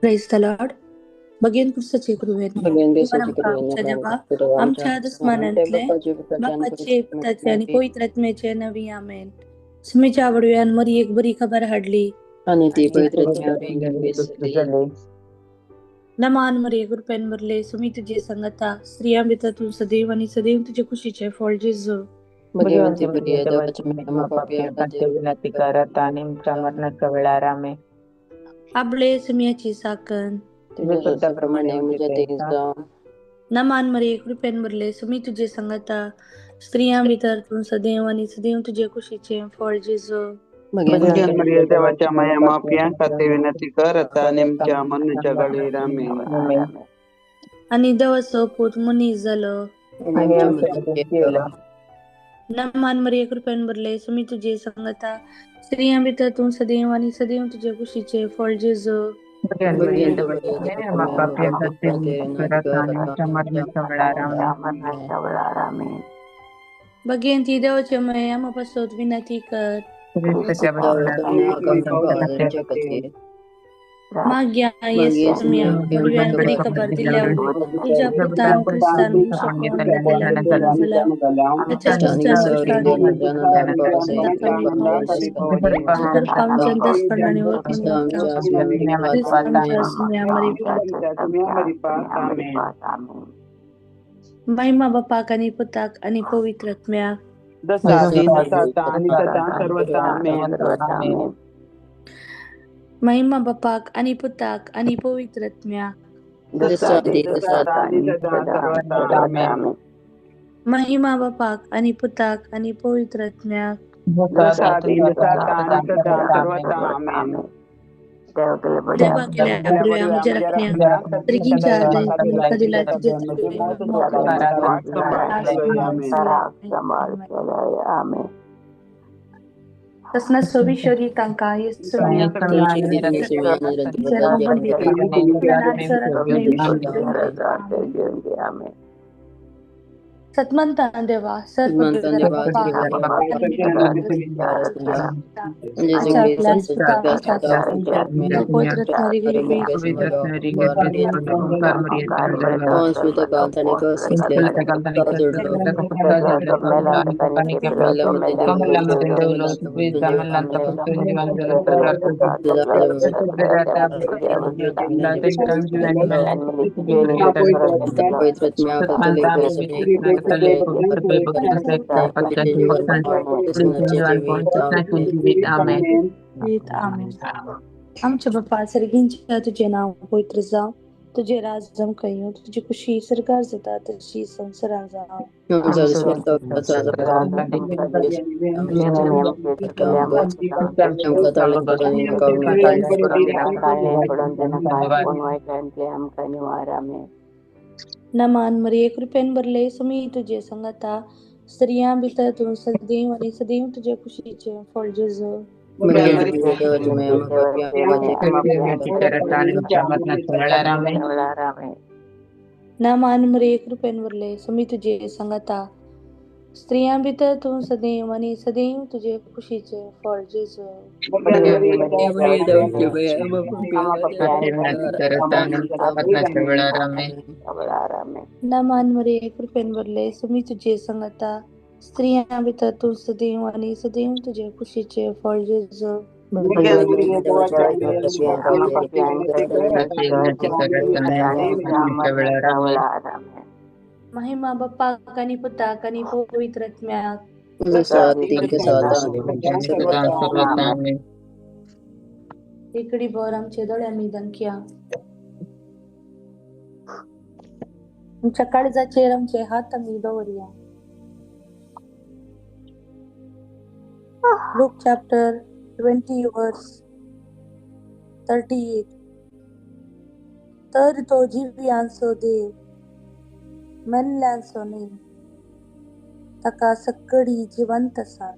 प्रेज the Lord. भगेन पुरसाचे कृपेन आमच्या देवा आमच्या दुस्मानांतले बापाचे पुताचे आनी पवित्र आत्म्याचे नवी आमेन. सुमीच्या आवडव्यान मरी एक बरी खबर हाडली आणि ती पवित्र. नमान मरिये, कृपेन भरले, सुमी तुझे संगता, स्त्रियां भितर तूं सदैव आणि सदैव तुझे खुशीचे फळ जेजू. भगवंती मरिये, देवाची माता, पापी आमच्या विनंती कर आता आणि आमच्या मरणाच्या वेळार आमेन. आपले सुमियाची साकन तुझ्या शब्दाप्रमाणे म्हज्या तें जावं. नमान मरिये, कृपेन भरले, सुमी तुझे संगता, स्त्रियां भितर तूं सदैव आणि सदैव तुझे खुशीचे फळ जेजू. भगवंती मरिये, देवाच्या माया माफिया खातीर विनंती कर आता आणि आमच्या मरणाच्या वेळार आमेन. आणि देवाचो पूत मनीस जालो. आणि आमच्या केलं. नमान मरिये, कृपेन भरले, सुमी तुझे संगता, स्त्रियां भितर तूं सदैव आणि सदैव तुझे खुशीचे फळ जेजू. भगवंती देवाचे माये आम्हा पासत विनंती कर. माग्या येसू सुम्या बडव्यान बरी खबर दिल्या तुझ्या पुतान क्रिस्तान महिमा बापाक आणि पुताक आणि पवित्र आत्म्याक. महिमा बापाक आणि पुताक आणि पवित्र आत्म्याक. महिमा बापाक आणि पुताक आणि पवित्र आत्म्याक. देवा केल्या बडव्या म्हज्या राखण्या सर्गीच्या दिला तुझे तसंच सोबी तांकां सतमंता देवा आमच्या बाप्पा सर्गींच्या तुझे नाव पवित्र जावं, तुझे राज जमकं येवं, तुझी खुशी सरकार जाता तशी संवसारान जावं. नमान मरिये, कृपेन भरले, सुमी तुझे संगता, स्त्रियां भितर तूं सदैव आणि सदैव तुझे खुशीचे फळ जेजू. नमान मरिये, कृपेन भरले, सुमी तुझे संगता, स्त्रियां भितर तूं सदैव आणि सदैव तुझे खुशीचे फळ जेजू. नमान मरिये, कृपेन भरले, सुमी तुझे संगता, स्त्रियां भितर तूं सदैव आणि सदैव तुझे खुशीचे फळ जेजू. महिमा बाप्पाक आणि पुताक आणि पवित्र आत्म्याक. इकडी भर आमचे दोळे आमी दंकया, आमच्या काळजाचेर आमचे हात आमी दवरया. Luke chapter 20 verse 38. तर तो जिव्यांचो देव मेल्ल्यांचो न्ही, ताका सक्कडी जिवंत आसा.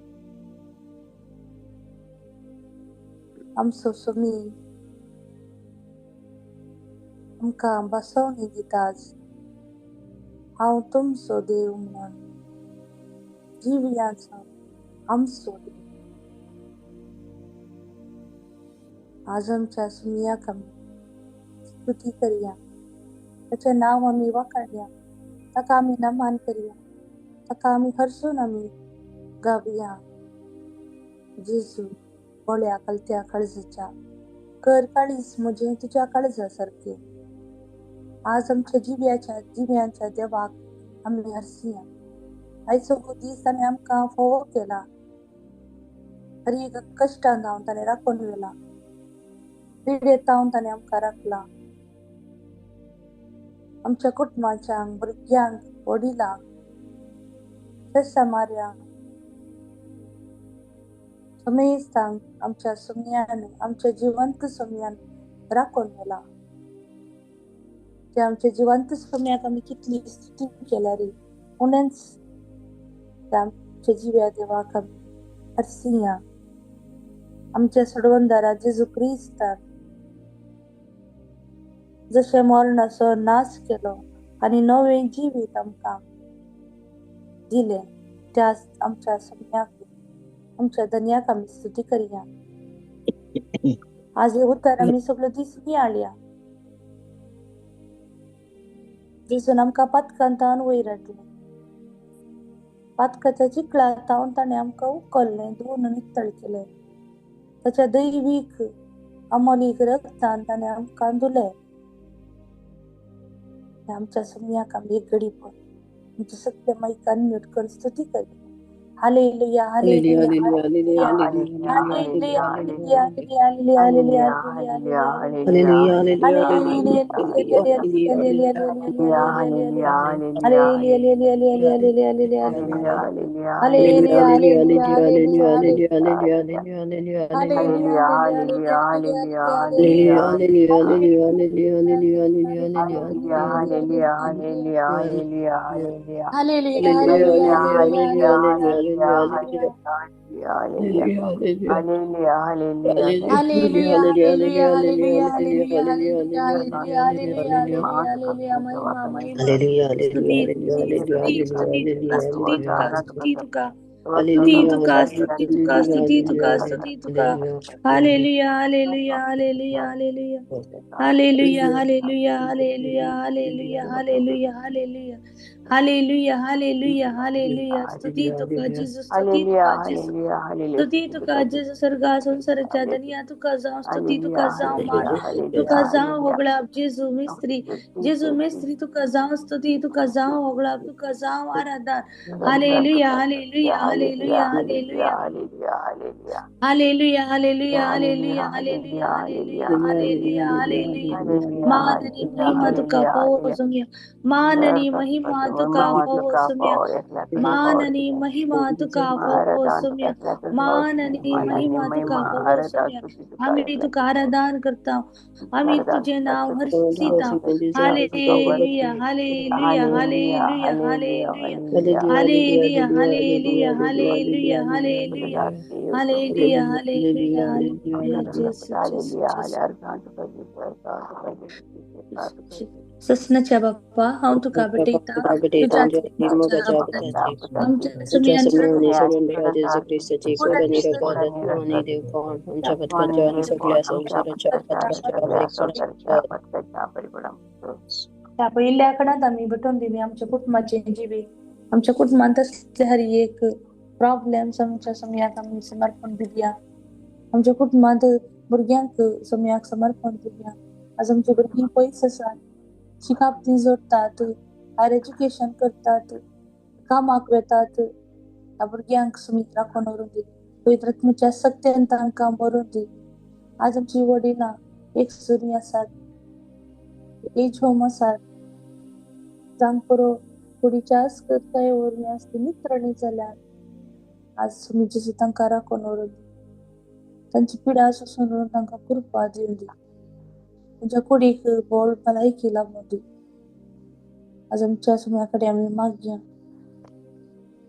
आमचो सुमी आमकां बसवणी दिताच, हांव तुमचो देव म्हणून जिव्यांचो आमचो देव. आज आमच्या सुमियाक आमी स्तुती करया, ताचें नांव आमी वाखाणया, ताका आमी नमान करया, ताका आमी हरसून आमी गावया. जेजू भोळ्या कलत्या काळजाच्या, कर काळीज म्हजें तुज्या काळजा सारकें. आज आमच्या जिव्याच्या जिव्यांच्या देवाक आमी हरसिया. आयचो हो दीस ताणें आमकां फोवो केला, हर एक कश्टान जावन ताणें राखून व्हेला, पिडेत जावन ताणें आमकां राखला. आमच्या कुटुंबाच्यांक, भुरग्यांक, वडिलांक, शेजाऱ्यांक, समेस्तांक आमच्या सुम्यान, आमच्या जिवंत सुम्यान राखून व्हेला. ते आमच्या जिवंत सुम्याक आमी कितली स्तुती केल्या रे, उणेंच त्या आमच्या जिव्या देवाक आमी हरसिया. आमच्या सोडवणदारा जेजू क्रिस्तान जशें मरणाचो नाश केलो आनी नवें जिवीत आमकां दिलें, त्या आमच्या सुम्याक, आमच्या धनयाक आमी स्तुती करया. आज हे उतर आमी सगळो दीस नियाळया. जेजून आमकां पातकान तावन वयर हाडलें, पातकाच्या चिखला तावन ताणें आमकां उखल्लें, धुवन नितळ केलें. ताच्या दैवीक अमोलीक रक्तान ताणें आमकां धुलें. आमच्या सुम्याक आमी एक घडी पळय आमच्या सगळे मायक अनम्यूट करून स्तुती करया. Hallelujah, hallelujah, hallelujah, hallelujah, hallelujah, hallelujah, Hallelujah, hallelujah, hallelujah, hallelujah, hallelujah, hallelujah, hallelujah, hallelujah, hallelujah, hallelujah, hallelujah, hallelujah, hallelujah. स्तुती तुका जेजू, स्तुती तुका जेजू, स्तुती तुका जेजू. स्वर्गा संसाराच्या धनया तुका जावं स्तुती, तुका जावं मान, तुका जावं होगळाप. जेजू मिस्त्री, जेजू मिस्त्री, तुका जावं स्तुती, तुका जावं होगळाप, तुका जावं आराधन. Hallelujah, hallelujah, hallelujah, hallelujah, hallelujah, hallelujah, hallelujah, hallelujah, hallelujah, hallelujah, hallelujah. मान आणि महिमा तुका फावो सुम्या, मान आणि महिमा तुका फावो सुम्या, मान आणि महिमा तुका फावो सुम्या, मान आणि महिमा तुका फावो सुम्या. आम्ही तुका आराधन करता, आम्ही तुझे नाव Harshita. Hallelujah, hallelujah, hallelujah, hallelujah, hallelujah, hallelujah, hallelujah, hallelujah, hallelujah, hallelujah, hallelujah. जेजू, जेजू, जेजू. ससनाच्या बाप्पा, हांव तुका भेटयता, तुज्या आमच्या सुम्यांच्या त्या पयल्या कडात आमी भेटून दिली आमच्या कुटुंबाचे जिवीत, आमच्या कुटुंबांत असले हर एक प्रॉब्लेम्स आमच्या सुम्याक आमी समर्पण दिवया. आमच्या कुटुंबांत भुरग्यांक सुम्याक समर्पण दिवया. आज आमची भुरगीं पयस आसात, शिकाप ती जोडटात, हायर एज्युकेशन करतात, कामाक वेतात. ह्या भुरग्यांक सुमीक राखून व्हरून दी, पवित्र आत्म्याच्या सक्तेन तांकां भरून दी. आज आमची वडिलां एक सुरी आसात, एज होम आसात, जांक पुरो कुडीच्या अस्वस्थताये वरवीं आज ती नित्रणी जाल्यात. आज सुमी जेजू तांकां राखून व्हरून दी, तांची पिडा सोसून व्हरून तांकां कृपा दिवन दी, तांच्या कुडीक बोळ भलायकी लाबून दी. आज आमच्या सुम्या कडेन आमी मागया,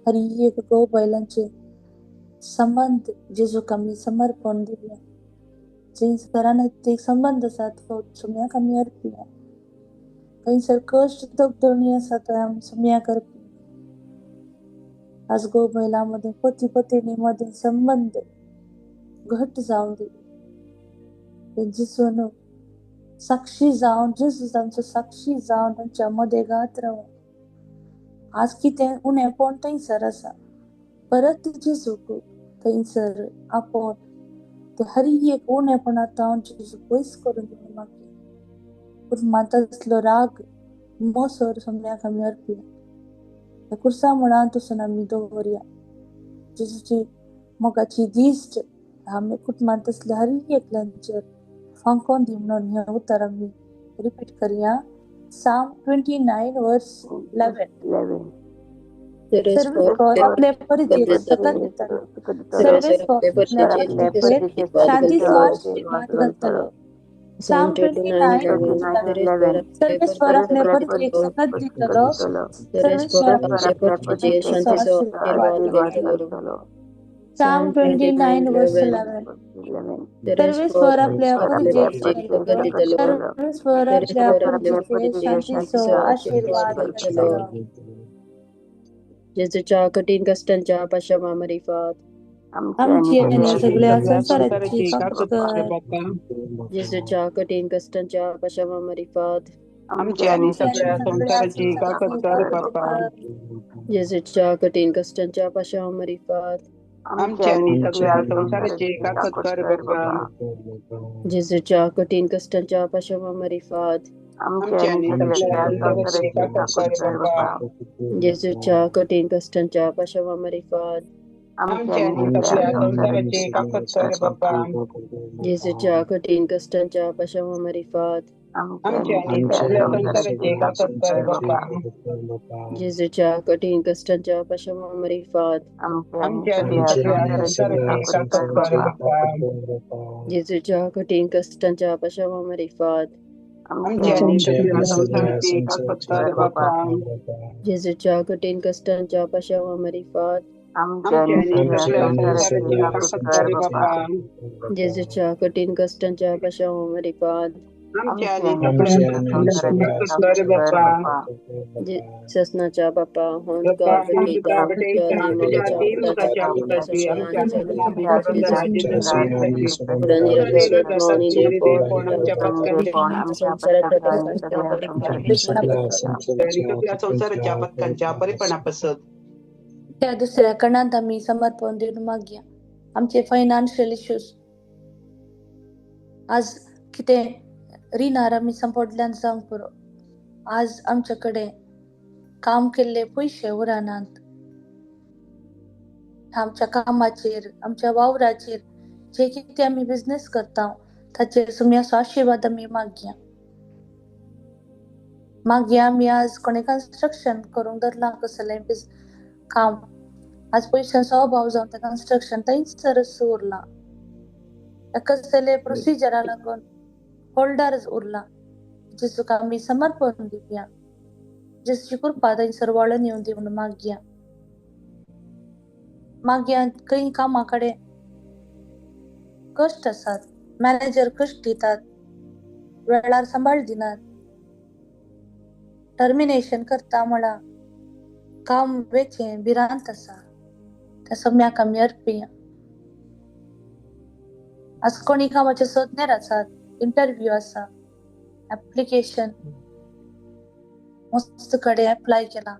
हर एक घोव बायलांचे संबंद जेजूक आमी समर्पण दिवया. जंय ते संबंद आसा तो सुम्याक आमी अर्पिया. खंयसर कश्ट दगदणी आसा थंय आमी सुम्याक अर्पिया. आज घोव बायलां मदें, पती पत्नी मदें संबंद घट जावं दी. जेजून साक्षी जावन, जेजू आमचो साक्षी जावन तांच्या मदेगात रावूं. आज कितें उणेपण थंयसर आसा, परत जेजूक थंयसर आपोवन ते हर एक उणेपणा तावन जेजू पयस करून दिवन मागीर कुटुंबांत राग मोसर सम्याक आमी अर्पया. ह्या कुर्सा मुळांत वचून आमी दवरया. जेजूची मोगाची दिश्ट आमी कुटुंबांत आसल्या हर एकल्यांचेर फांकोन दी म्हणून हें उतर आमी रिपीट करया. Psalm 29 verse 11. सर्वेस्पर आपले परिचेर सकत दितलो, सर्वेस्पर आपल्या परिचेर शांतीचो आशीर्वाद घालतलो. Psalm 29 verse 11. सर्वेस्पर आपले परिचेर सकत दितलो, सर्वेस्पर आपले परिचेर शांतीचो आशीर्वाद घालतलो. Psalm 29 verse 11. सर्वेस्पर आपल्या परिचेर सकत दितलो, सर्वेस्पर आपल्या परिचेर शांतीचो आशीर्वाद घालतलो. जेजूच्या कठीण कष्टांच्या पाशामा मारिफात आमची आनी सगळ्या संवसाराची काकूट कर. जेजूच्या कठीण कष्टांच्या पाशामा मारिफात आमची आनी सगळ्या संवसाराची काकूट कर बापा. जेजूच्या कठीण कष्टांच्या पाशामा मारिफात आमची आनी सगळ्या संवसाराची काकूट कर बापा. जेजूच्या कठीण कष्टांच्या पाशामा मारिफात आमची आनी सगळ्या संवसाराची काकूट कर बापा. जेजूच्या कठीण कष्टांच्या पाशामा मारिफात आमची आनी सगळ्या संवसाराची काकूट कर बापा. जेजूच्या कठीण कष्टांच्या पाशामा मारिफात आमची आनी सगळ्या संवसाराची काकूट कर बापा. जेजूच्या कठीण कष्टांच्या पाशामा मारिफात आमची आनी सगळ्या संवसाराची काकूट कर बापा. जेजूच्या कठीण कष्टांच्या पाशामा मारिफात आमची आनी सगळ्या संवसाराची काकूट कर बापा. जेजूच्या कठीण कष्टांच्या पाशामा मारिफात आमची आनी सगळ्या संवसाराची काकूट कर बापा. जेजूच्या कठीण कष्टांच्या पाशामा मारिफात आमची आनी सगळ्या संवसाराची काकूट कर बापा. ससनाच्या बापा होऊन तुका भेटयता तुझ्या ती मोगाच्या संवसाराच्या पथकांच्या परिपणापासत त्या दुसऱ्या कणांत आमी समर्पण दिवन मागया. आमचे फायनान्शियल इश्यूज आज कितें रिणार आमी संपडल्यान जावंक पुरो. आज आमचे कडेन काम केल्ले पयशे उरनात. आमच्या कामाचेर, आमच्या वावराचेर, जे कितें आमी बिजनेस करता ताचेर सुम्याचो आशिर्वाद आमी मागया. मागया आमी आज कोणें कन्स्ट्रक्शन करूंक धरलां कसलें काम, आज पयशांचो अभाव जावन तें कन्स्ट्रक्शन थंयसरच उरलां. कसले प्रोसिजरा लागून होल्डर उरलां. जेजूक आमी समर्पण दिवया. जेजूची कृपा थंयसर वळून येवं दी म्हणून मागया. मागया खंय कामा कडेन कश्ट आसात, मॅनेजर कश्ट दितात, वेळार सांबाळ दिनात, टर्मिनेशन करता म्हळां, काम वेचें भिरांत आसा, त्या सम्याक आमी अर्पिया. आज कोणी कामाचे सोदनेर आसात, इंटरव्यू आसा, एप्लिकेशन मस्त कडेन एप्लाय केला,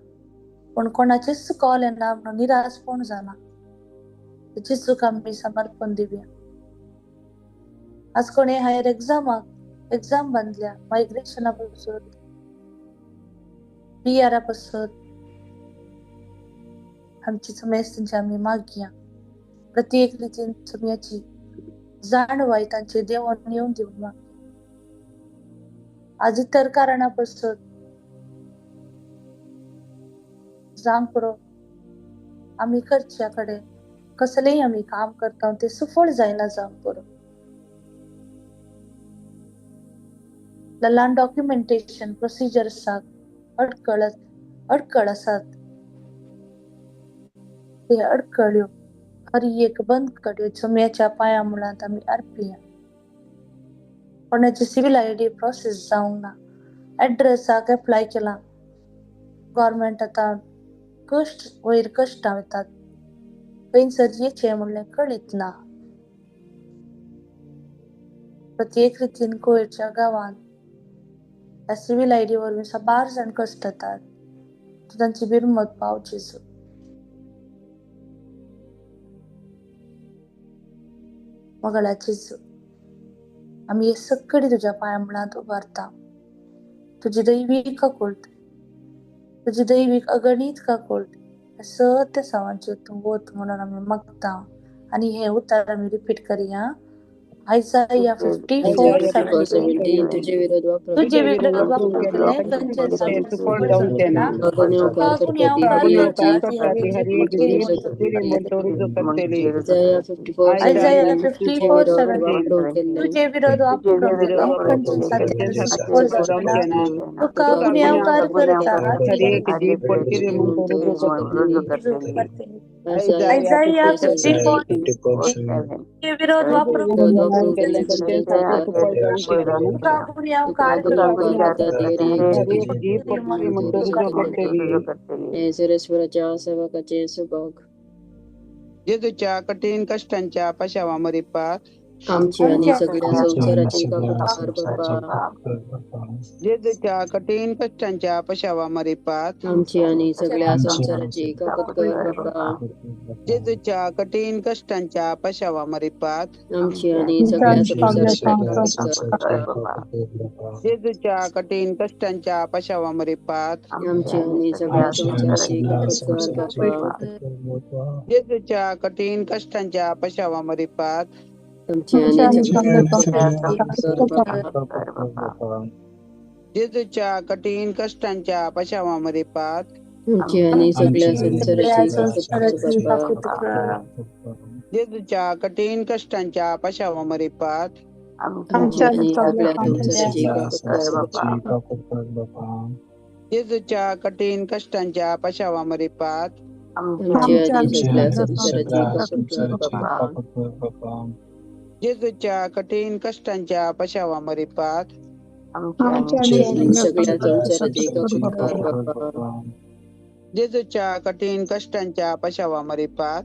पूण कोणाचेच कॉल येना म्हणून निराशपण जाला. जेजूक आमी समर्पण दिवया. आज कोणी हायर एग्जामाक एग्जाम बांदल्या, मायग्रेशना पासून, पीआरा पासून, आमची समेस्तांची आमी मागया. प्रत्येक रितीन सम्याची जाणवाय तांचे देवान येवन दिवन मागया. आज इतर कारणा पासून जावंक पुरो आमी करच्या कडेन कसलेंय आमी काम करता तें सुफळ जायना जावंक पुरो. ल्हान डॉक्युमेंटेशन प्रोसिजर्साक अडकळ आसात, ते अडकळ्यो हर एक बंद कडयो चोम्याच्या पांया मुळांत आमी अर्पिया. कोणाची सिवील I D process जावंक ना, एड्रेसाक एप्लाय केला, गव्हर्मेंट आतां कश्ट वयर कश्टां वतात, खंयसर येचें म्हणलें कळीत ना. प्रत्येक रितीन कोयरच्या गांवांत ह्या सिवील I D वरवीं साबार जाण कश्टतात, तूं तांची बिरमत पाव जेजू. मोगाळ्या जेजू, आमी हे सगळी तुज्या पांया मुळांत उबारता. तुजी दैवीक काकूळट, तुजी दैवीक अगणीत काकूळट सत्य सावांचेर तूं वत म्हणून आमी मागता. आनी हे उतर आमी रिपीट करया. आयजाया 54:17. तुझे विरोध वापरून तुझे विरोध वापरून केले आयजाया 54:17. तुझे विरोध वापरून तुका गुन्यांवकार करता. आयजाया 54 तुझे विरोध वापरून तुका गुन्यांवकार करता. सेवकाचे सुभाग. जेजूच्या कठीण कष्टांच्या पशावा मरिपात आमची आणि सगळ्या संसाराची काकूत कर बाप्पा. जेजूच्या कठीण कष्टांच्या पशावा मरिपात आमची आणि सगळ्या संसाराची काकूत कर बाप्पा. जेजूच्या कठीण कष्टांच्या पशावा मरिपात आमची आणि सगळ्या संसाराची काकूत कर बाप्पा. जेजूच्या कठीण कष्टांच्या पशावा मरिपात आमची आणि सगळ्या संसाराची काकूत कर बाप्पा. जेजूच्या कठीण कष्टांच्या पशावा मरिपात आमची आणि सगळ्या संसाराची काकूत कर बाप्पा. जेजूच्या कठीण कष्टांच्या पशावा मरिपात आमची आणि सगळ्या संसाराची काकूत कर बाप्पा. जेजूच्या कठीण कष्टांच्या पशावा मरिपात आमची आणि सगळ्या संसाराची काकूत कर बाप्पा. जेजूच्या कठीण कष्टांच्या पशावा मरिपात आमची आणि सगळ्या संसाराची काकूत कर बाप्पा. जेजूच्या कठीण कष्टांच्या पशावा मरिपात आमची आणि सगळ्या संसाराची काकूत कर बाप्पा. जेजूच्या कठीण कष्टांच्या पशावा मरिपात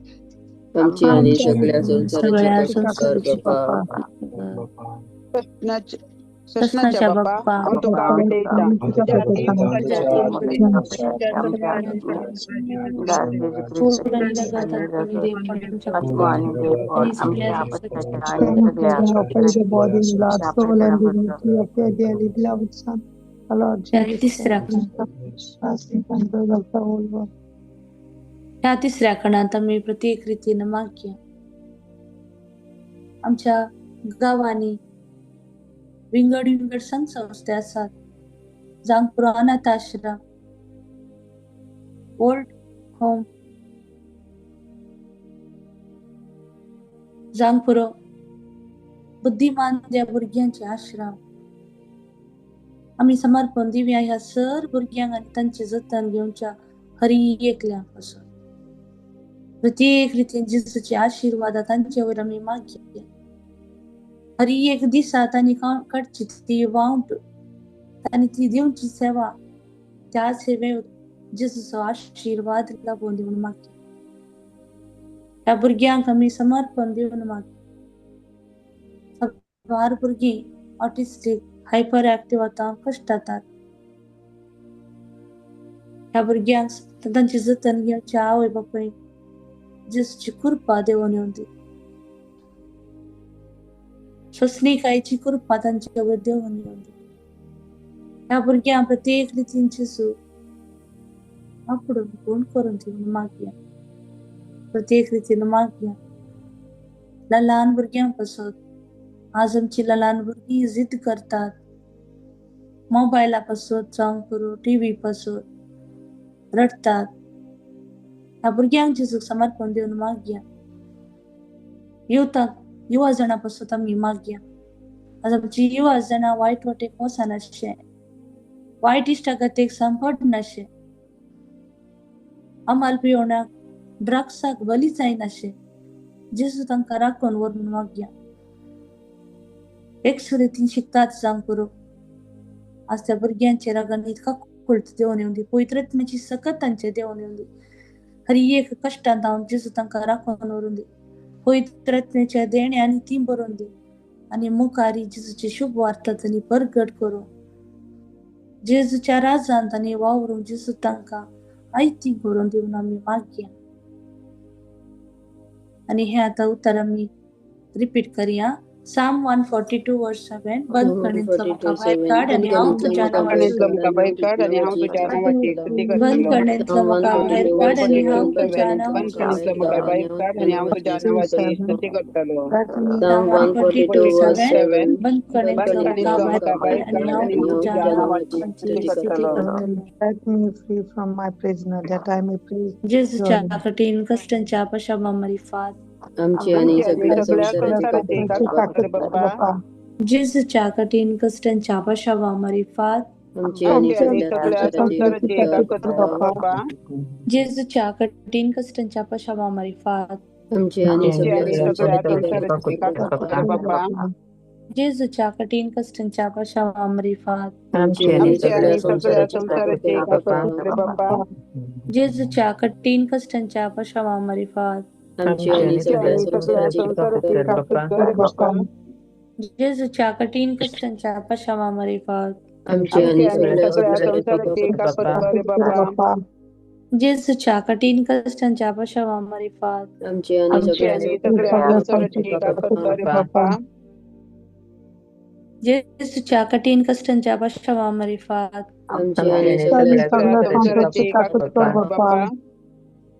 आमची आणि सगळ्या संसाराची काकूत कर बाप्पा. ससनाच्या बाप्पा, हांव तुका भेटयतां. ह्या तिसऱ्या खणांत आमी प्रत्येक रितीन मागया. आमच्या गांवांनी विंगड विंगड संघ संस्थे आसात, जांकां अनाथ आश्रम, ओल्ड होम, जावंक पुरो बुद्धिमान त्या भुरग्यांचे आश्रम. आमी समर्पण दिवया ह्या सर भुरग्यांक आनी तांचे जतन घेवच्या हरी एकल्या पासून. प्रत्येक रितीन जेजूचे आशिर्वाद तांचे वयर आमी मागया. हरी एक दिसा तांणी काडची ती वावट आनी ती दिवची सेवा, त्या सेवेक जेजूचो आशिर्वाद लाभून दिवन मागया. ह्या भुरग्यांक आमी समर्पण दिवन मागया. साबार भुरगीं ऑटिस्टीक, हायपर एक्टिव्ह आतां कश्टातात. ह्या भुरग्यांक तांची जतन घेवच्या आवय बापूय जेजूची कृपा देवून येवन दी. सोंसणीकायेची कृपा तांचे वयर देवून येवन दी. ह्या भुरग्यांक प्रत्येक रितीन जेजू आपुडून गुण करून दिवन मागया. प्रत्येक रितीन मागया. ल्हान भुरग्यां पासत आज आमची ल्हान भुरगीं जिद्द करतात, मोबायला पासत जावं करूं टीव्ही पासत रडटात. ह्या भुरग्यांक जेजूक समर्पण दिवन मागया. युवताक युवा जाणां पासत आमी मागया. आज आमची युवा जाणां वायट वाटेक वचनाशे, वायट इश्टागतीक सांपडनाशे, अमाल पिवणाक, ड्रग्साक बली जायनाशे, जेजू तांकां राखून व्हरून मागया. एक सुरेतीन शिकतात जावं करूं आज त्या भुरग्यांचेर अगणीत काकुळट देवन येवन दी, पवित्र आत्म्याची सकत तांचेर देवन येवन दी. हरी एक कश्टांत हांव जेजू तांकां राखून व्हरून दी, पवित्र आत्म्याच्या देणे आनी ती बरोवन दी आनी मुखारी जेजूची शुभ वार्ता तांणी परगट करूं. जेजूच्या राजांत आनी वावरूंक जेजू तांकां आयती करून दिवन आमी मागया. आनी हे आतां उतर आमी रिपीट करया. Psalm 142:7. बंदखणींतलो म्हाका भायर काड आनी हांव तुज्या बंदखणींतलो नांवाची म्हाका भायर काड आनी हांव तुज्या नांवाची स्तुती करतलो. बंदखणींतलो म्हाका भायर काड आनी हांव तुज्या नांवाची बंदखणींतलो म्हाका भायर काड आनी हांव तुज्या नांवाची स्तुती करतलो. Psalm 142:7. बंदखणींतलो म्हाका बंदखणींतलो भायर म्हाका काड भायर आनी काड हांव आनी हांव तुज्या तुज्या नांवाची नांवाची स्तुती स्तुती करतलो. करतलो. Set me free from my prisoner, that I may praise जेजूच्या your name. कठीण कश्टांच्या पशामा मारिफात. आमची आनी आमची आनी सगळ्या सगळ्या संवसाराची संवसाराची काकूट काकूट कर कर बाप्पा. बाप्पा. जेजूच्या कठीण कश्टांच्या पशावा मारिफात. आमची आनी आमची आनी सगळ्या सगळ्या संवसाराची संवसाराची काकूट काकूट कर कर बाप्पा. बाप्पा. जेजूच्या कठीण कश्टांच्या पशावा मारिफात. आमची आनी आमची सगळ्या आनी सगळ्या संवसाराची संवसाराची काकूट काकूट कर कर बाप्पा. बाप्पा. जेजूच्या कठीण कश्टांच्या पशावा मारिफात. आमची आनी आमची सगळ्या आनी सगळ्या संवसाराची काकूट संवसाराची कर काकूट बाप्पा. कर बाप्पा. जेजूच्या कठीण कश्टांच्या पशावा मारिफात. आमची आनी आमची सगळ्या आनी सगळ्या संवसाराची संवसाराची काकूट काकूट कर कर बाप्पा. बाप्पा. जेजूच्या कठीण कश्टांच्या पशावा मारिफात. आमची आमची आनी आनी सगळ्या सगळ्या संवसाराची संवसाराची काकूट काकूट कर कर बाप्पा. जेजूच्या कठीण कश्टांच्या पशावा मारिफात. आमची आनी आमची सगळ्या आनी सगळ्या संवसाराची संवसाराची काकूट काकूट कर कर बाप्पा. बाप्पा. जेजूच्या कठीण कश्टांच्या पशावा मारिफात. आमची आनी आमची सगळ्या आनी सगळ्या संवसाराची संवसाराची काकूट काकूट कर कर बाप्पा. बाप्पा.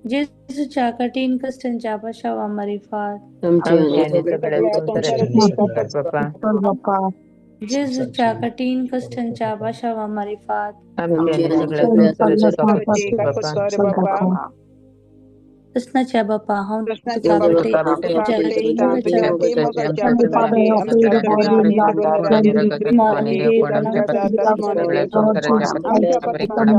जेजूच्या कठीण कश्टांच्या पशावा मारिफात. आमची आनी आमची सगळ्या आनी सगळ्या संवसाराची संवसाराची काकूट कर बाप्पा. जेजूच्या कठीण कश्टांच्या पशावा मारिफात. आमची आनी आमची सगळ्या आनी सगळ्या संवसाराची संवसाराची काकूट कर बाप्पा. कृष्णाच्या बापा हांव कृष्णाच्या तुका बाबा भेटयतां तुका तुज्या भेटयतां मोगाच्या तुज्या मोगाच्या आत्म्याची आमच्या सगळ्या आणि सगळ्या राजा येशू ख्रिस्ताची तुझ्या राजाचा आत्माने देव आमच्या पत्नीच्या सगळ्या संवसाराच्या पत्ताच्या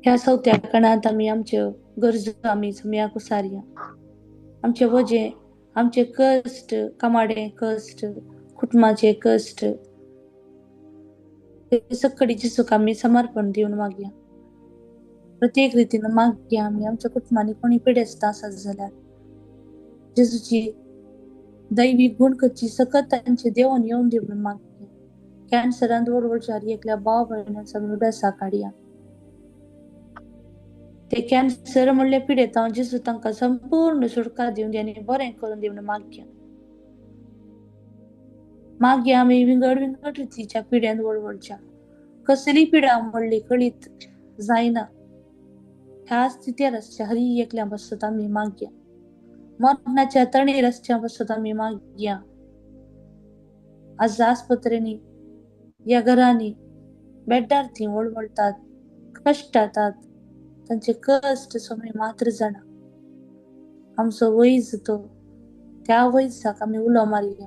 ह्या चवथ्या कणांत आमी आमच्यो गरजो आमी सम्याक उसारया. आमचे वजें, आमचे कश्ट, कामाडे कश्ट, कुटुंबाचे कश्ट, ते सगळी जेजूक आमी समर्पण दिवन मागया. प्रत्येक रितीन मागया आमी आमच्या कुटुंबांनी कोणी पिडेस्त आसत जाल्यार जेजूची दैवी गुण करची सकत तांचे देवन येवन दी म्हणून मागया. कॅन्सरान वडवडच्या हर एकल्या भाव भयणांचो आमी उडासा काडया. ते कॅन्सर म्हणले पिडेतांव जेजू तांकां संपूर्ण सुटका दिवन दी आनी बरें करून दी म्हणून मागया. मागया आमी विंगड विंगड रितीच्या पिड्यान वळवळच्या कसली पिडा म्हणली कळीत जायना ह्या स्थितीर आसच्या हरी एकल्या बसत आमी मागया. मरणाच्या तणेर आसच्या बसत आमी मागया. आज आस्पत्रेंनी या घरांनी बेड्डार ती वळवळटात, कश्टातात, तांचे कश्ट स्वामी मात्र जाणा. आमचो वैज तो, त्या वैजाक आमी उलो मारया.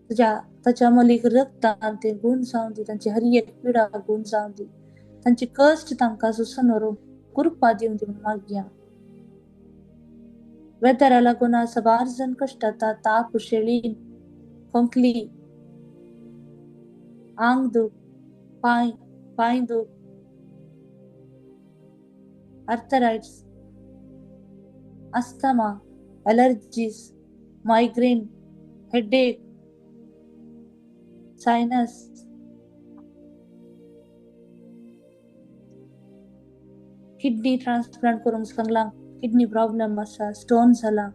तुज्या ताच्या मलीक रक्तान ते गूण जावन दी, तांची हर एक पिडा गूण जावन दी, तांचे कश्ट तांकां सोंसून व्हरूंक कृपा दिवन दी म्हणून मागया. वेदरा लागून आज साबार जण कश्टातात, ताप, शेळी, खोंकली, आंग दूख, पांय पांय दूख, arthritis, asthma, allergies, migraine, headache, sinus, kidney transplant करूंक सांगलां, किडनी प्रॉब्लम आसा, स्टोन जाला,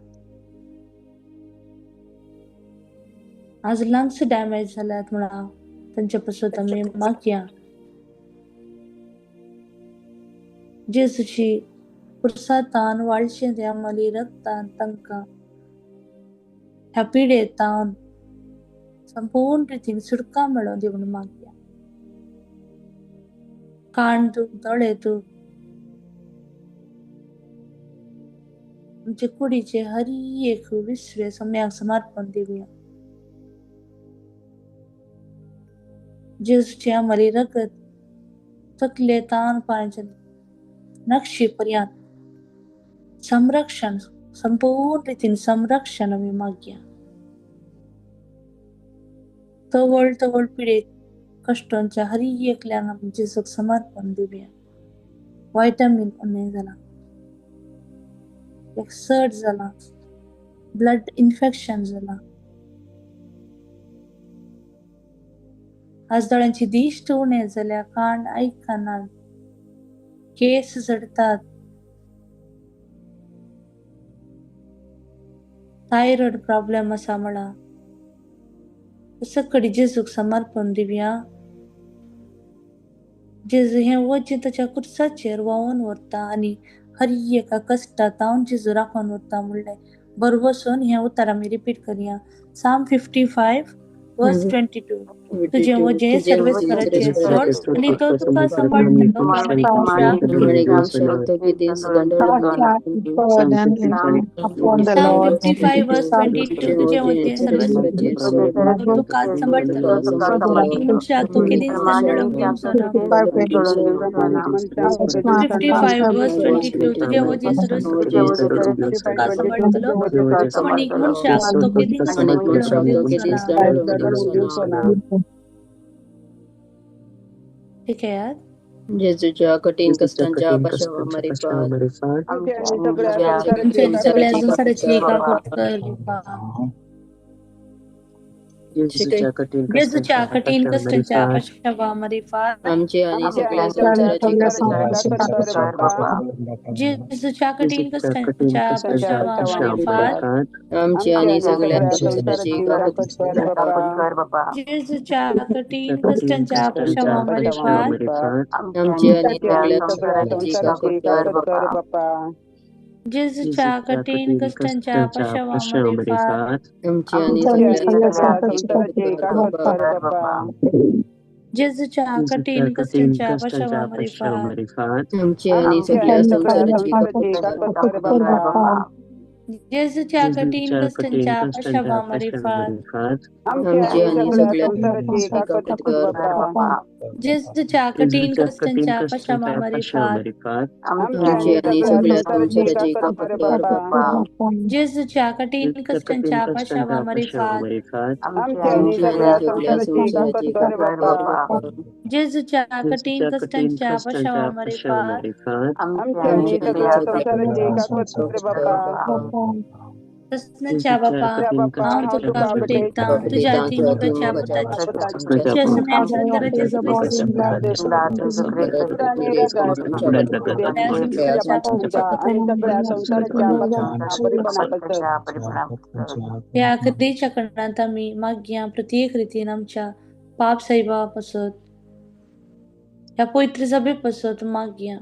आज लंग्स डॅमेज जाल्यात म्हणा तांचे पासत आमी मागया. जेजूची पुरसातान वाळशें त्या मली रक्तान तांकां ह्या पिडेतान संपूर्ण रितीन सुटका मेळोवन दी म्हणून मागया. कान दूख, दोळे दूख, आमचे कुडीचे हर एक विसवे सम्याक समर्पण दिवया. जेजूचे आमली रगत तकले तान पांयाच्या नक्षी पर्यंत संरक्षण, संपूर्ण रितीन संरक्षण आमी मागया. तवळ तवळ पिडेक कश्टांच्या हर एकल्यान आमी जेजूक समर्पण दिवया. व्हायटामीन उणें जालां, एक सट जाला, ब्लड इन्फेक्शन जाला, आज दोळ्यांची दिश्ट उणें जाल्या, कान आयकनात, केस झडटात, थायरॉयड प्रॉब्लेम आसा म्हणा, सगळी जेजूक समर्पण दिवया. जेजू हें वजें ताच्या कुर्साचेर व्हांवोन व्हरता आनी हर एका कश्टांत हांव जेजू राखून व्हरता म्हणलें बरवसून हें उतर आमी रिपीट करया. Psalm 55 verse 22. तुजें वजें सर्वेस्पराचेर सोड आनी तो तुका सांबाळटलो. Psalm 55 verse 22. तुजें वजें सर्वेस्पराचेर सोड, तो तुका सांबाळटलो. मनशाक तो केदींच दंडळोवंक दिवचो ना. 55 verse 22. तुजें वजें सर्वेस्पराचेर सोड, तो तुका सांबाळटलो. प्रामाणीक मनशाक तो केदींच दंडळोवंक दिवचो ना. ठीक आहे यार. जेजूच्या कठीण कष्टांच्या पाशावा मारिफात, आमच्या सगळ्या संसाराची काकूट कर बापा. जेजूच्या कठीण कष्टांच्या पाशावा मारिफात, आमचे आणि सगळ्या संसाराची काकूट कर बापा. जेजूच्या कठीण कष्टांच्या पाशावा मारिफात, आमचे आणि सगळ्या संसाराची काकूट कर बापा. जेजूच्या कठीण कष्टांच्या पाशावा मारिफात, आमचे आणि सगळ्या संसाराची काकूट कर बापा. जेजूच्या कठीण कष्टांच्या पाशावा मारिफात, आमचे आणि सगळ्या संसाराची काकूट कर बापा. जेजूच्या कठीण कष्टांच्या पाशावा मारिफात, आमचे आणि सगळ्या संसाराची काकूट कर बापा. जेजूच्या कठीण कष्टांच्या पाशावा मारिफात, आमचे आणि सगळ्या संसाराची काकूट कर बापा. जेजूच्या कठीण कष्टांच्या पाशावा मारिफात, आमचे आणि सगळ्या संसाराची काकूट कर बापा. जेजूच्या कठीण कष्टांच्या पाशावा मारिफात, आमचे आणि सगळ्या संसाराची काकूट कर बापा. जेजूच्या कठीण कष्टांच्या पाशावा मारिफात, आमचे आणि सगळ्या संसाराची काकूट कर बापा. प्रश्नाच्या बापा, हांव तुका भेटयतां तुज्या मोगाच्या पुताची, तुज्या सगळ्या जेजू ह्या कथेच्या कारणांत आमी मागया प्रत्येक रितीन आमच्या पाप साहेबा पासत, ह्या पवित्र सभे पासत मागया.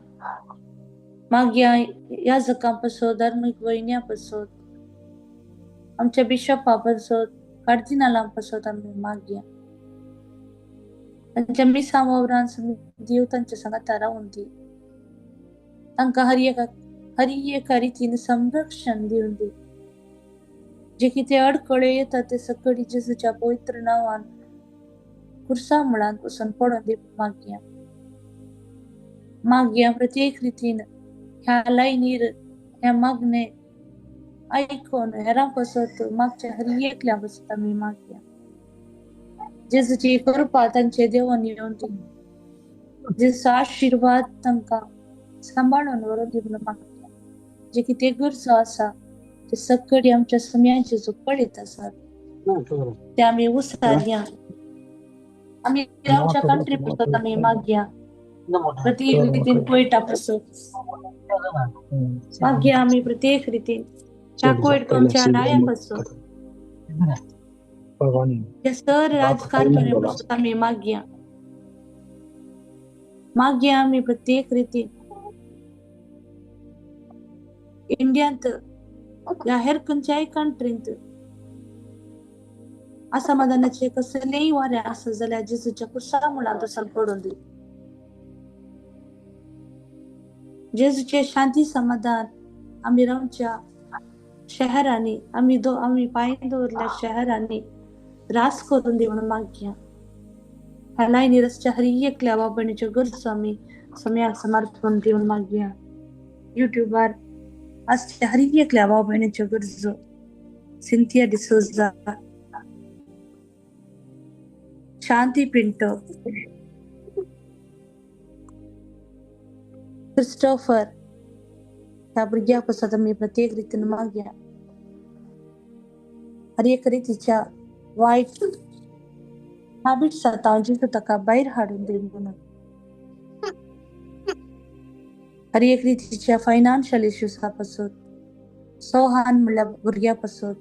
मागया ह्या जकां पासत, धार्मीक वयन्या पासत, आमच्या बिशपा पासत, कार्दिनालां पासत आमी मागया. तांच्या मिसां वावरान देव तांच्या सांगाता रावून दी, तांकां हर एका रितीन संरक्षण दिवन दी. जे कितें अडकळे येता ते सकळी जेजूच्या पवित्र नांवान कुर्सा मुळांत वचून पडोन दी मागया. मागया प्रत्येक रितीन ह्या लायनीर ह्या मागणे आयकून हेरां पासत मागच्या हर एकल्या पासत आमी मागया. जेजूची कृपा तांचे देवान येवन दी, जेजूचो आशिर्वाद तांकां सांबाळून व्हरून दी म्हणून मागया. जे कितें गरजो आसा ते सगळी आमच्या सम्याचे जो पळयत आसात ते आमी उसारया. आमी आमच्या कंट्री पासत आमी मागया, प्रत्येक रितीन कोयटा पासत मागया. आमी प्रत्येक रितीन ह्या कोयट आमच्या राया पासत, त्या सर राजकारभाऱ्या पासत आमी मागया. मागया आमी प्रत्येक रितीन इंडियांत या हेर खंयच्याय कंट्रींत असमाधानाचे कसलेय वारें आसत जाल्यार जेजूच्या कुर्सा मुळांत वचून पडून दी. जेजूचे शांती समाधान आमी रावच्या शहरांनी, आमी पांय दवरल्या शहरांनी रास करून दी म्हणून मागया. ह्या लायनीर आसच्या हर एकल्या बाबणीच्यो गरजो आमी सम्याक समर्पण दिवन मागया. युट्यूबार आसच्या हर एकल्या भाव भयणीच्यो गरजो, सिंथिया डिसोजा, शांती पिंटो, क्रिस्टोफर, ह्या भुरग्या पासत आमी प्रत्येक रितीन मागया. हर एक रितीच्या वायट हॅबिट्स जाता जेजू ताका भायर हाडून दी म्हणून. हर एक रितीच्या फायनान्शियल इश्यूसा पासून, सोहान म्हणल्यार भुरग्या पासून,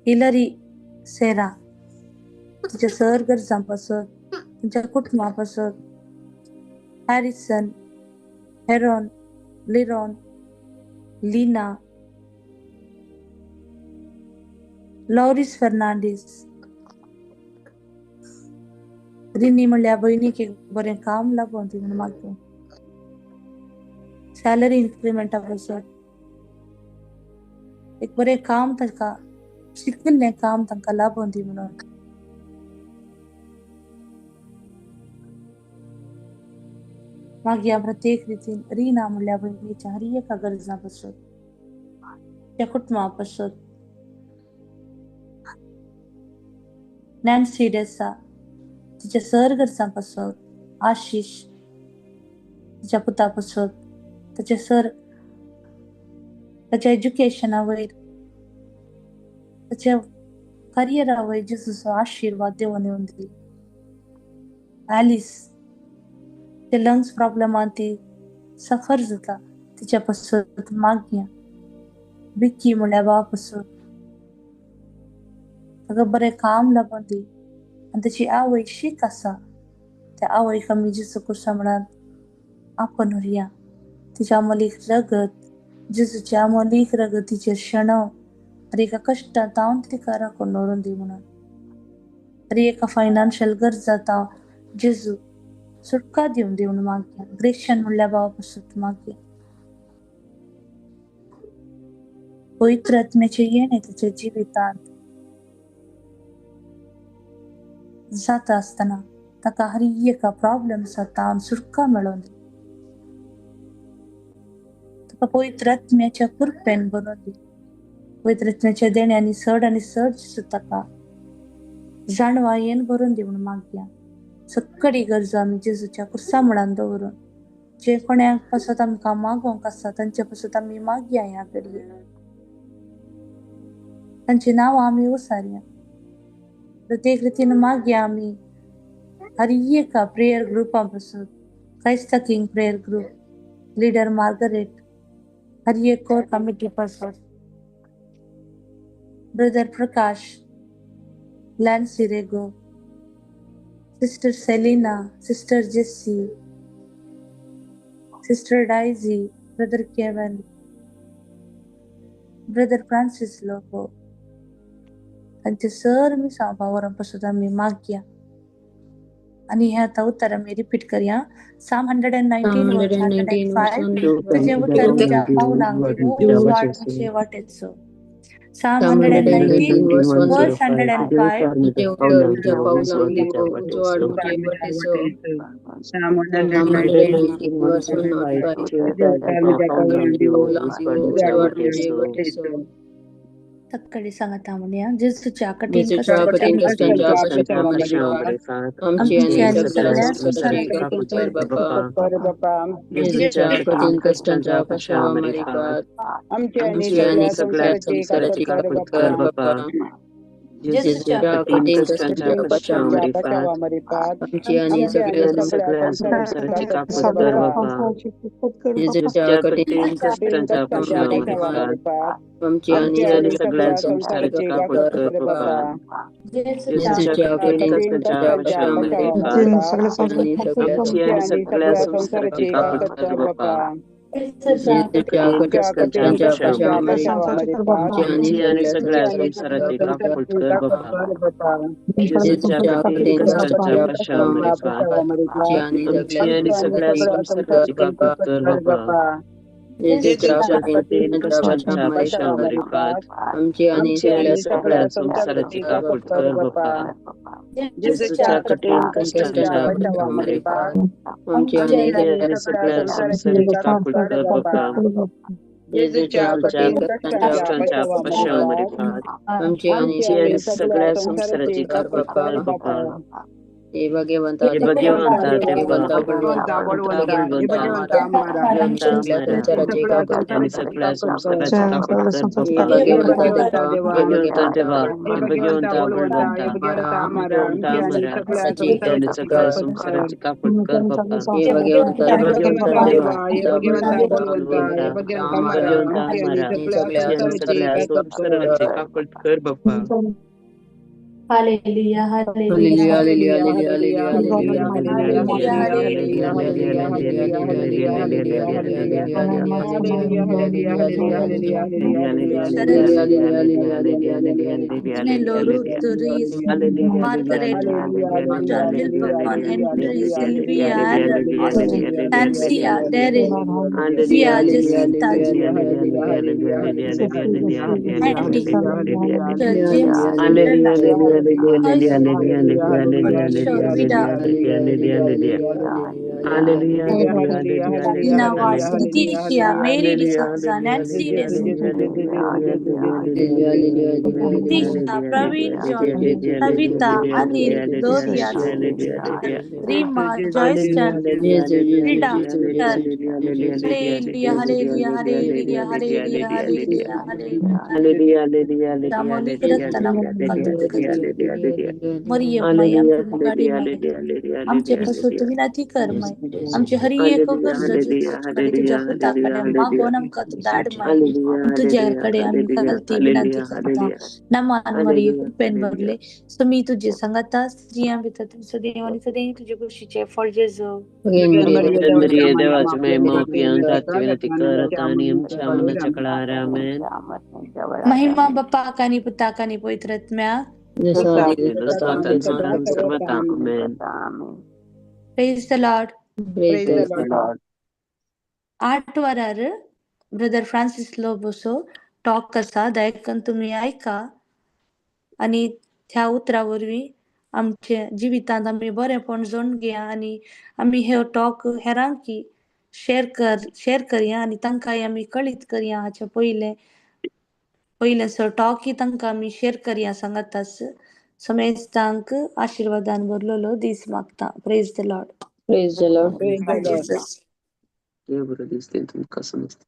हिलरी सेरा तिच्या सर गरजां पासून, तिच्या कुटुंबा पासून, Harrison, Heron, Liron, Lina, Loris Fernandes, Rini म्हणल्यार भयणीक एक बरें काम लागून ती म्हणून मागता, सॅलरी इन्क्रिमेंटा पासून एक बरें काम ताका शिकिल्लें काम तांकां लाभून दी म्हणून. मागीर प्रत्येक रितीन रिना म्हणल्यार भयणीच्या हर एका गरजां पासून, त्या कुटुंबा पासून, नॅन्सी डेसा तिच्या सर गरजां पासून, आशिश तिच्या पुता पासून, ताचे सर ताच्या एज्युकेशना वयर, ताच्या करियरा वयर जेजूचो आशिर्वाद देवून येवन दी. एलिस ते लंग्स प्रॉब्लमान ती सफर जाता तिच्या पासून मागया. विक्की म्हणल्यार बाबा पासून ताका बरें काम लागून दी आनी ताची आवय शीक आसा त्या आवयक आमी जेजू कुर्सा म्हणान आपोवन व्हरया. तिच्या अमोलीक रगत, जेजूच्या अमोलीक रगत तिचेर शेणव, हर एका कश्टांत तावन तिका राखून दवरून दी म्हणून. हर एका फायनान्शियल गरजा तावन जेजू सुटका दिवन दी म्हणून मागया. ग्रेशन म्हणल्यार बाबा पासून मागया. पवित्र आत्म्याचें येणें तिच्या जिवितांत जाता आसतना ताका हर एका प्रॉब्लम्सा तावन सुटका मेळोवन दी. ताका पवित्र आत्म्याच्या कृपेन भरून दी. पवित्र आत्म्याच्या देण्यांनी चड आनी चड ताका जाणवायेन भरून दी म्हणून मागया. सगळी गरजो आमी जेजूच्या कुर्सा मुळान दवरून जे कोणाक पासत आमकां मागोवंक आसा तांचे पासत आमी मागया. ह्या घडये तांची नांवां आमी उसारया. प्रत्येक रितीन मागया आमी हर एका प्रेयर ग्रुपा पासून, Christ king prayer group leader Margaret, हर एक कोर कमिटी पासून, brother Prakash, Lancy Rego, sister Selina, sister Jessie, sister Daisy, brother Kevin, brother Francis Lobo, तांचे सर मिसांव पावरां पासून आमी मागया. आनी ह्या आतां उतर आमी रिपीट करया. Psalm 119 verse 105, तुजें उतर म्हज्या पावलांक उजवाड म्हजे वाटेचो. Psalm 119 verse 105, तुजें उतर म्हज्या पावलांक दिवो उजवाड म्हजे वाटेचो. Psalm 119 verse 105, पावलांक दिवो उजवाड म्हजे वाटेचो. तक्कडे सांगता म्हणया, जेजूच्या कठीण जेजूच्या कठीण कश्टांच्या बचावा आमची आनी सगळ्या संवसाराची काकूट कर बापा. जेजूच्या कठीण कश्टांच्या बचावा मारिफात आमची आनी सगळ्या संवसाराची काकूट कर बापा. जेजूच्या कठीण कश्टांच्या बचावा मारिफात आमची आनी सगळ्या संवसाराची काकूट कर बापा. जेजूच्या कठीण कश्टांच्या बचावा मारिफात आमची आनी सगळ्या संवसाराची काकूट कर बापा. जेजूच्या कठीण कश्टांच्या बचावा मारिफात आमची आनी सगळ्या संवसाराची काकूट कर बापा. जेजूच्या कठीण कश्टांच्या बचावा मारिफात आमची आनी सगळ्या संवसाराची काकूट कर बापा. जेजूच्या कठीण कश्टांच्या बचावा मारिफात आमची आनी सगळ्या संवसाराची काकूट कर बापा. जेजूच्या कठीण कश्टांच्या बचावा मारिफात आमची आनी सगळ्या संवसाराची काकूट कर बापा. जेजूच्या कठीण कश्टांच्या बचावा मारिफात आमची आनी सगळ्या संवसाराची काकूट कर बापा. जेजूच्या कठीण कश्टांच्या बचावा मारिफात आमची आनी सगळ्या संवसाराची काकूट कर बापा. हे भगवंता हे भगवंता देवा, बळवंता, हे भगवंता आमरा, आमची आणि सगळ्या संसाराची काकूट कर हे बाप्पा. भगवंता देवा, हे भगवंता देवा, हे भगवंता बळवंता, भगवंता आमरा, आणि सगळ्या संसाराची काकूट कर बाप्पा. हे भगवंता हे देवा, भगवंता देवा, हे भगवंता बळवंता, भगवंता आमरा, आणि सगळ्या संसाराची काकूट कर बाप्पा. Hallelujah, hallelujah, hallelujah, hallelujah, hallelujah, hallelujah, hallelujah, hallelujah, hallelujah, Nello, Ruth, Reese, Margaret, John, Wilberforce, Henry, Sylvia, Aaron, Austin, Francia, Daryl, Via, Jacinta, Andy, James, Brenda, Patricia, Vida, Nina Vaz, Leticia, Mary D'Souza, Nancy D'Souza, Tisha, Praveen John, Kavita, Anil, Gloria, Rima, Joyston, Rita, Hallelujah, Hallelujah, Hallelujah, Hallelujah, Hallelujah, Hallelujah. Mariyamma, आमचे मुगाडी माय, आमचे प्रसूत विनंती कर माय, आमचे हरी एक गरज कडे तुझ्या पुताकडे मागून आमकां तूं धाड माय, तुझ्याकडे आमी खालती विनंती करता. नमान मरिये, कृपेन भरले, समी तुझे सांगाता, स्त्रियां भितर तुमचो देव आनी सदैव तुजे कुशीचे फळ जेजू. मरिये देवाची महिमा पियांक विनंती कर आता आणि आमच्या मरणाच्या काळार. आमेन. महिमा बापाक आनी पुताक आनी पवित्र आत्म्याक. जसो आदी तसो आता आणि सदा आणि सर्वथा. आमेन. Praise the Lord. Praise the Lord. 8 वरार ब्रदर फ्रांसीस लोबोसो टॉक आसा, दयाकन तुमी आयका आनी त्या उतरा वरवीं आमच्या जिवितांत आमी बरेंपण जोडून घेया आनी आमी हे टॉक हेरांकी शेर करया आनी तांकांय आमी कळीत करया. हाचे पयलें पयलें सो टॉकय तांकां आमी शेर करया. सांगाताच समेस्तांक आशिर्वादान भरलेलो दीस मागता. Praise the Lord. Praise the Lord. Jesus. देव बरं दिसते तुमकां समजता.